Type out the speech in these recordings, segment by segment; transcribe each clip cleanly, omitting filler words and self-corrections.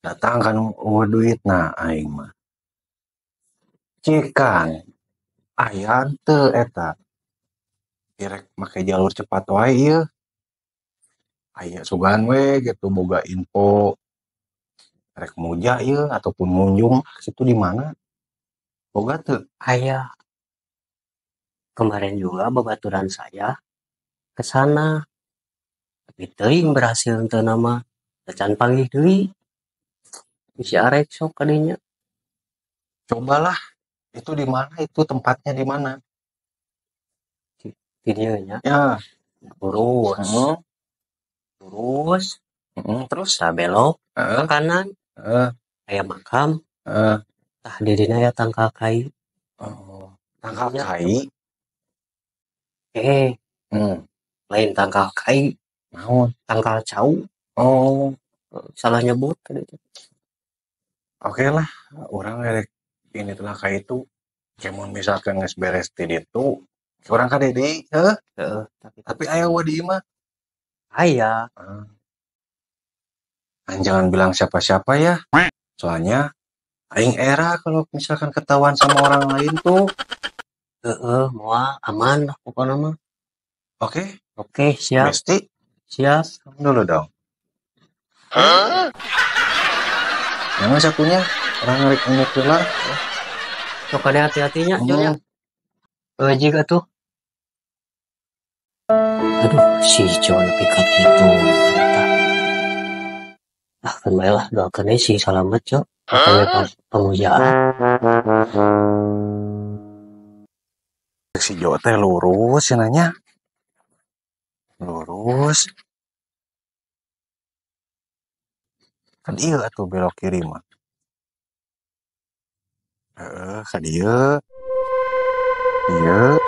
Datang kan euweuh duitna aing mah. Cikan aya teu eta direk make jalur cepat wae ieu. Aya sugan we gitu boga info rek muja ieu ataupun ngunjung situ di mana? Boga teu? Aya. Kemarin juga babaturan saya ke sana. Tapi teuing berhasil teu nama. Can panggih deui. Bisi arek sok ka dinya. Cobalah itu di mana itu tempatnya di mana? Di dieu nya. Ya. Lurus. Heeh. Lurus. Heeh, terus Sabelok ke kanan. Heeh. Aya makam. Heeh. Tah di dina aya tangkal kai. Oh, tangkal kai. Lain tangkal kai. Naon? Tangkal cau. Oh. Salah nyebut tadi teh. Oke lah, orang rek ini telah kayak itu. Kemun misalkan geus beres ti ditu, urang ka deui, heuh. Heeh, tapi aya wa di imah. Aya. Heeh. Jangan bilang siapa-siapa ya. Soalnya aing era kalau misalkan ketahuan sama orang lain tuh. Heeh, moal aman lah pokoknya mah. Oke. Oke, siap. Besti. Siap. Dulu dong. Hah? Yang satunya orang rek ngomong lah. Sok ada hati-hatinya, Jonya. Jika tuh. Aduh, si Jo nepi ka kitu. Ah, kan bae lah, doakeun we si salamet, Jo. Atau pemujaan. Si Jo teh lurus cenah. Lurus. Kan ieu atuh belok kiri mah. Heeh, ka dieu. Ieu.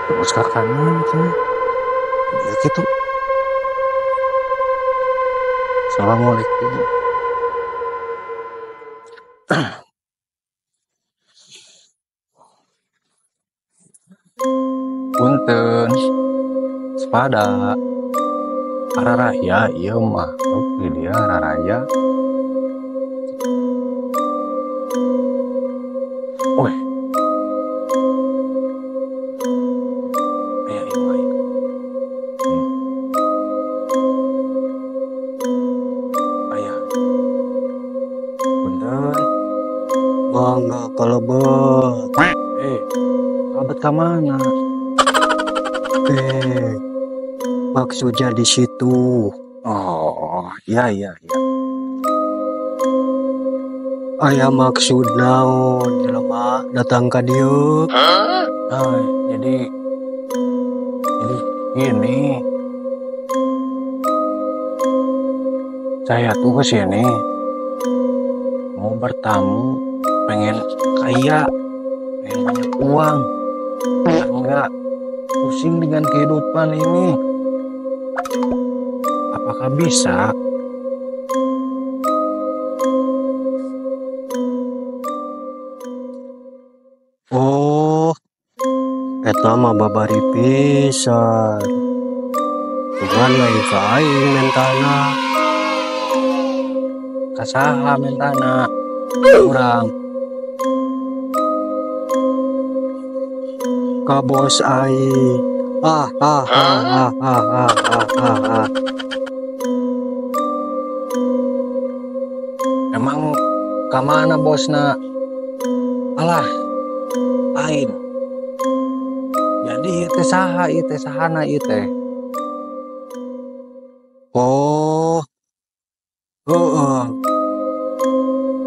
Terus ka kanan cenah. Ieu kitu. Assalamualaikum. Punten. Sepada. Araraya ieu mah. Oke dia araraya. Weh. Aya ieu mah. Aya. Punten. Mangga kalebet. Kalebet ka mana? Maksudnya di situ. Oh, iya iya iya. Aya maksud naon jelema datang ka dieu? Ah, jadi gini. Saya tuh ke sini mau bertamu, pengen kaya, pengen banyak uang. Enggak pusing dengan kehidupan ini. Apakah bisa? Oh, eta mah babari pisan. Tuhan lain ka aing mentana. Ka saha mentana? Urang. Ka bos aing. Ah ah ah ah ah ah ah ah. Emang kamana bosna? Alah, lain. Jadi ieu teh saha, ieu teh sahana ieu teh? Oh, heeh.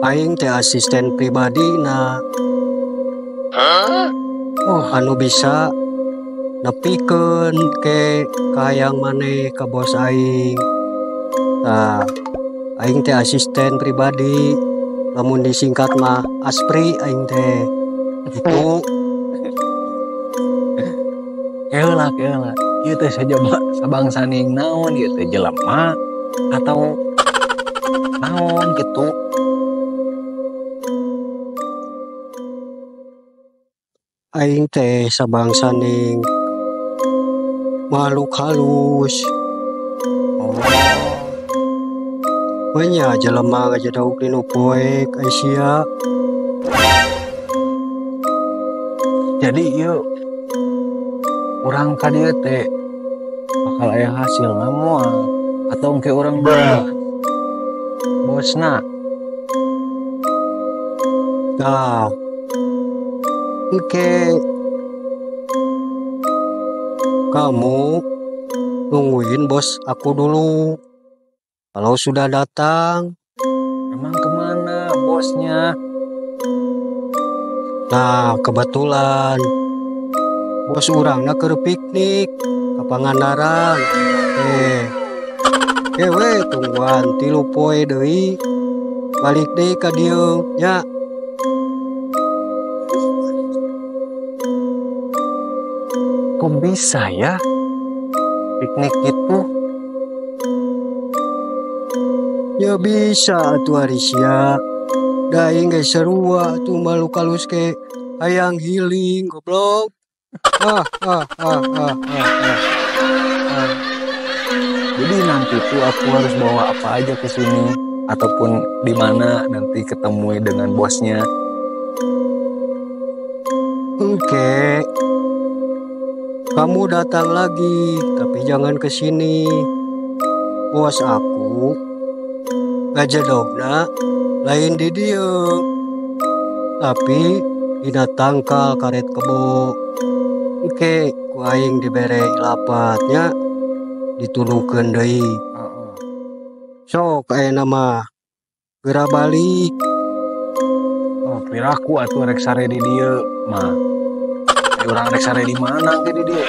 Aing teh asisten pribadina. Hah? Oh, anu bisa nepikeun ke kahayang maneh ka bos aing. Tah, aing teh asisten pribadi. Lamun disingkat mah Aspri aing teh. Gitu. Keula keula. Ieu teh sajaba sabangsaning naon ieu teh jelema atau naon gitu. Aing teh sabangsaning makhluk halus. Oh. Nya jelema ngajedog dinu poek ai sia. Jadi ieu urang ka dieu teh bakal aya hasilna moal atau engke urang bosna. Tah. Engke kamu nungguin bos aku dulu. Kalau sudah datang. Emang kemana bosnya? Nah, kebetulan bos urangna keur piknik ke Pangandaran. We tungguan 3 poe deui. Balik deui ka dieu nya. Kok bisa ya piknik itu? Ya bisa atuh ari sia. Da aing ge sarua atuh malu kalus ke hayang healing goblok. Ah, ah, ah, ah, ah, ah. Ah. Jadi nanti tuh aku harus bawa apa aja ke sini ataupun di mana nanti ketemu dengan bosnya. Oke. Kamu datang lagi, tapi jangan ke sini. Bos aku ngajedogna lain di dieu, tapi dina tangkal karet kebo. Oke, ku aing dibere lapatnya ditulukeun deui. Heeh. Sok ayeuna mah geura balik. Oh, piraku atuh rek sare di dieu mah. Urang rek sare di mana ke di dieu?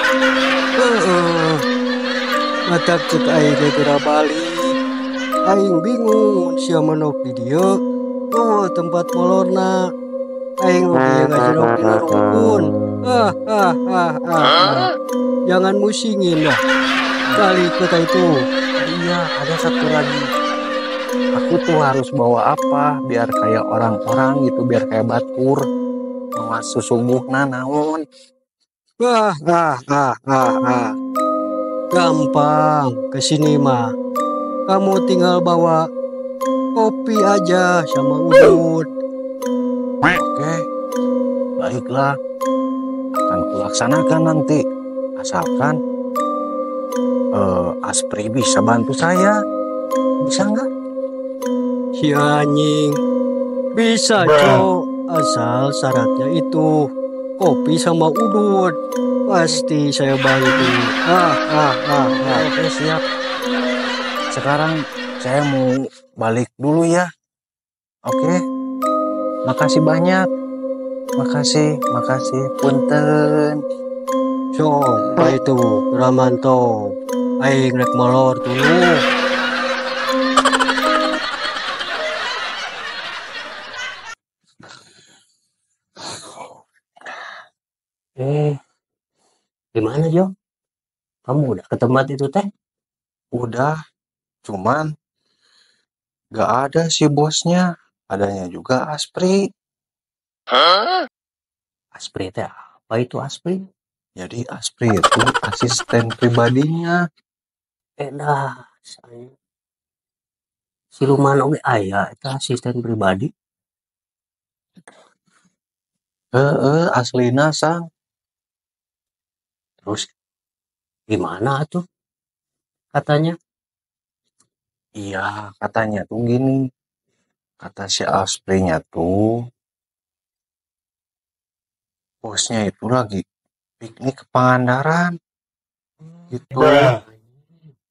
Heeh. Matak cek aing ge geura balik. Aing bingung sia manok di dieu. Oh, tempat molorna. Aing oge ngajedog dina rukun. Ah, ah, ah, ah, ah. Jangan musingin dah. Kali kota itu. Iya, ada satu lagi. Aku tuh harus bawa apa biar kayak orang-orang gitu, biar kayak batur. Bawa susubuhna naon. Ah, ah, ah, ah, ah. Gampang kesini mah. Kamu tinggal bawa kopi aja sama udut. Oke, baiklah. Akan kulaksanakan nanti. Asalkan Aspri bisa bantu saya. Bisa nggak? Si anjing. Bisa, Cok. Asal syaratnya itu kopi sama udut. Pasti saya bantu. Ah, ah, ah, ah. Oke, siap. Sekarang saya mau balik dulu ya. Oke. Makasih banyak. Makasih, makasih. Punten. Sok, apa itu? Ramanto. Aing rek molor dulu. Gimana, Jo? Kamu udah ke tempat itu teh? Udah, cuman gak ada si bosnya. Adanya juga Aspri. Hah? Aspri teh apa itu Aspri? Jadi Aspri itu asisten pribadinya. Dah, saya siluman oge aya eta asisten pribadi. Heeh, aslina sang. Terus gimana tuh katanya? Iya, katanya tuh gini. Kata si Asprinya tuh bosnya itu lagi piknik ke Pangandaran. Gitu.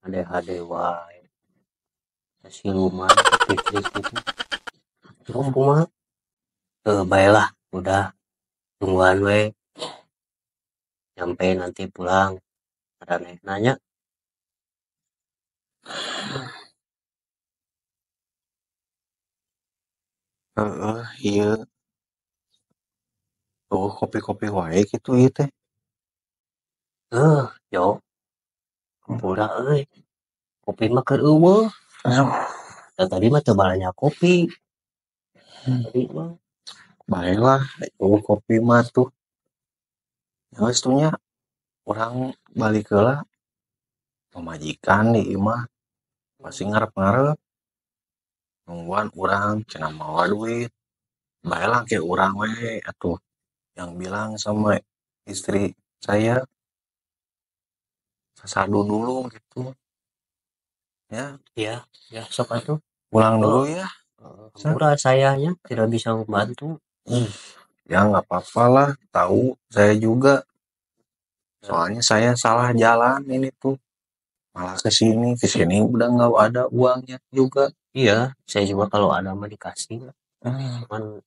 Ade-ade wae. Siluman piknik gitu. Terus kumaha? Baiklah, udah tungguan we. Sampai nanti pulang. Ada nanya. Heeh, iya. Oh, kopi-kopi wae gitu ieu teh. Yo. Hampura euy. Kopi mah keur eueuh. Aduh. Da tadi mah teu balanja kopi. Tadi mah. Baiklah, eueuh kopi mah tuh. Geus tuh nya urang balik heula. Pamajikan di imah masih ngarep-ngarep. Nungguan urang cenah mawa duit. Bae lah ke urang we atuh yang bilang sama istri saya sasadu dulu gitu. Ya. Ya, ya sok atuh. Pulang dulu ya. Hampura sayanya tidak bisa membantu. Ya nggak apa-apa lah, tahu saya juga. Soalnya saya salah jalan ini tuh. Malah ke sini udah nggak ada uangnya juga. Iya, saya juga kalau ada mah dikasih. Cuman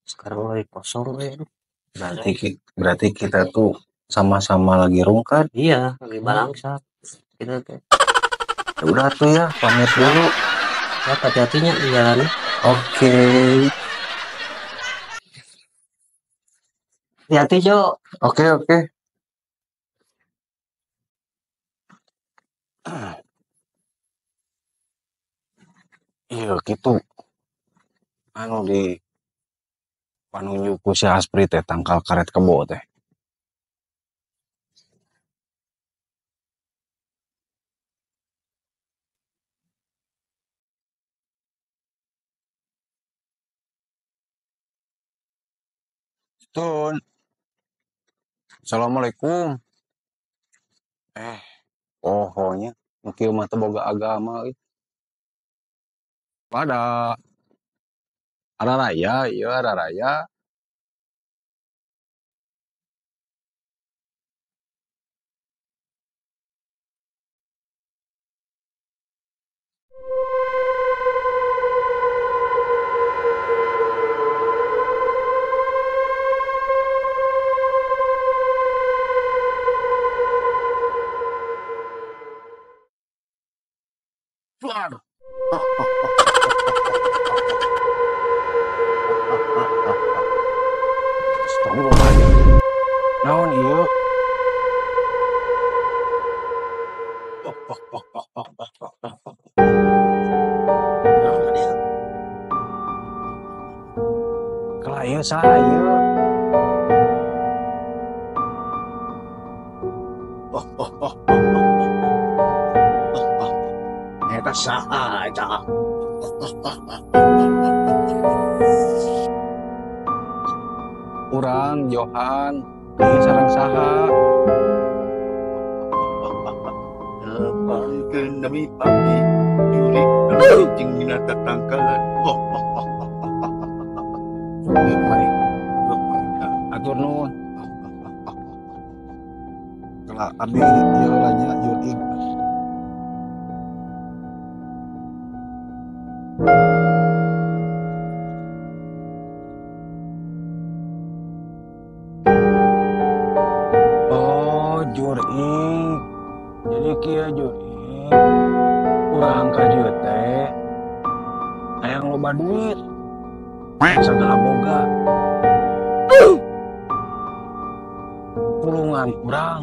sekarang lagi kosong ya. Berarti kita tuh sama-sama lagi rungkad. Iya, lagi balangsak. Kita tuh. Ya udah tuh ya, pamit dulu. Ya, hati-hatinya di jalan. Oke. Hati-hati, Jo. Oke, oke. Iya, gitu. Anu di panunjuk ku si Aspri teh tangkal karet kebo teh. Tun. Assalamualaikum. Pokoknya nu kieu mah teu boga agama euy. Pada ada raya, iya ada raya. Keluar. Astagfirullahaladzim. Naon ieu? Kelah ieu saha ieu? Eta saha eta? Urang Johan, ieu sareng saha? Pangkeun nami abdi jurik anu cicing dina tatangkalan. Mari. Atur nuhun. Kelah abdi ieu lanya jurik. Oh, jurik. Jadi kieu jurik. Urang ka dieu teh hayang loba duit. Sagala boga. Tulungan urang.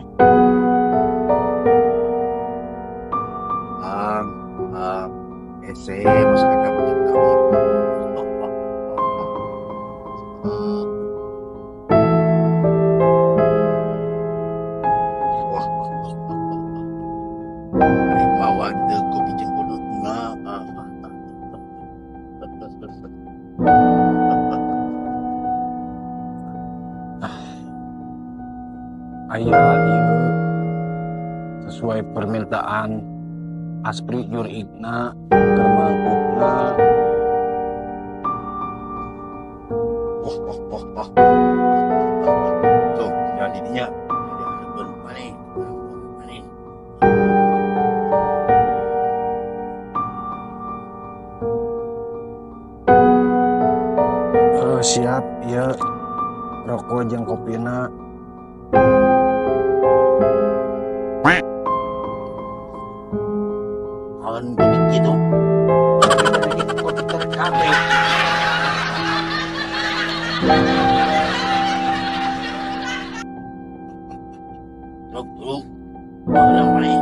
Ang, ang, ese masa kita punya kami. Wah, ari mawa teu kopi jeung udutna. Aya ieu sesuai permintaan Aspri jurigna keur mangkukna. Wah, wah, wah, wah. Tuh, tinggal di dinya. Jadi hareupeun maneh, hareupeun maneh. Siap ieu rokok jeung kopina. Naon gini kitu? Kopi kabeh. Truk, truk. Baheula maneh.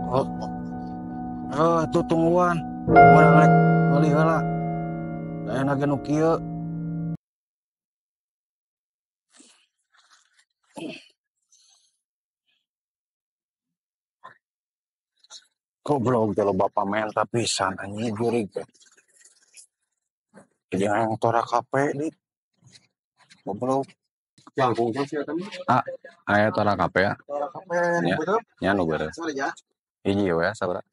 Oh. Oh, tuh tungguan. Urang rek meuli heula. Da enak ge nu kieu. Goblok teh loba pamenta pisan anjing jurig teh. Jadi hayang tora kape dit. Goblok. Jangkung sih eta mah. Ah, aya tora kape ya. Tora kape nu Ya. beureum. Nya nu beureum. Sorry ya. Hiji we sabaraha.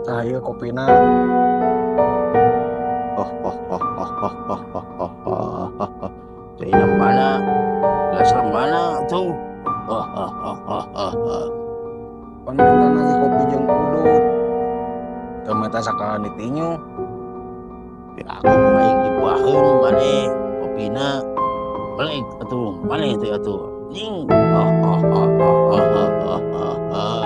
Tah ieu kopina. Oh oh oh oh oh oh oh oh oh oh. Caina mana? Gelasna mana tuh? Oh oh oh oh oh oh. Pan minta lagi kopi jeung udut. Teu meta sakalan ditinju. Di aku mah aing dibuaheun maneh kopina. Balik atuh maneh teh atuh. Nying. Oh oh oh oh oh oh oh oh.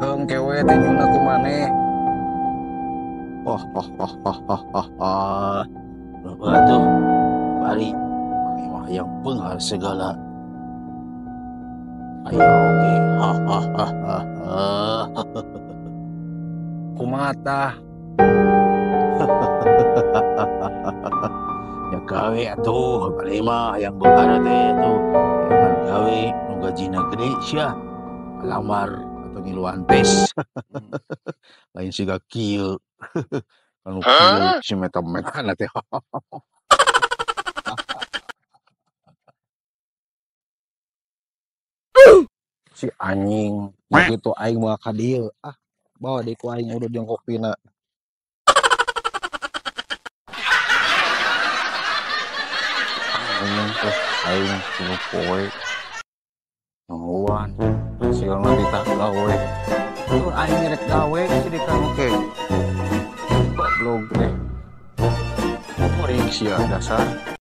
Heung kewe tinyuna ku maneh. Oh oh oh oh oh oh oh. Berapa tuh? Bari maneh mah hayang beunghar segala. Ayo oge. Ha ha ha ha ha. Kumaha tah? Ya gawe atuh maneh mah hayang beunghar teh atuh. Jangan gawe nu gajina gede sia. Lamar atau ngiluan tes. Lain siga kieu. Anu kieu si meta-metana teh. Si anjing, begitu aing moal ka dieu. Ah, bawa deui ku aing udut jeung kopina. Anjing teh aing tilu poe. Nungguan hasilna ditah gawe. Tur aing rek gawe si dikang oke. Goblok teh. Kuring sia dasar.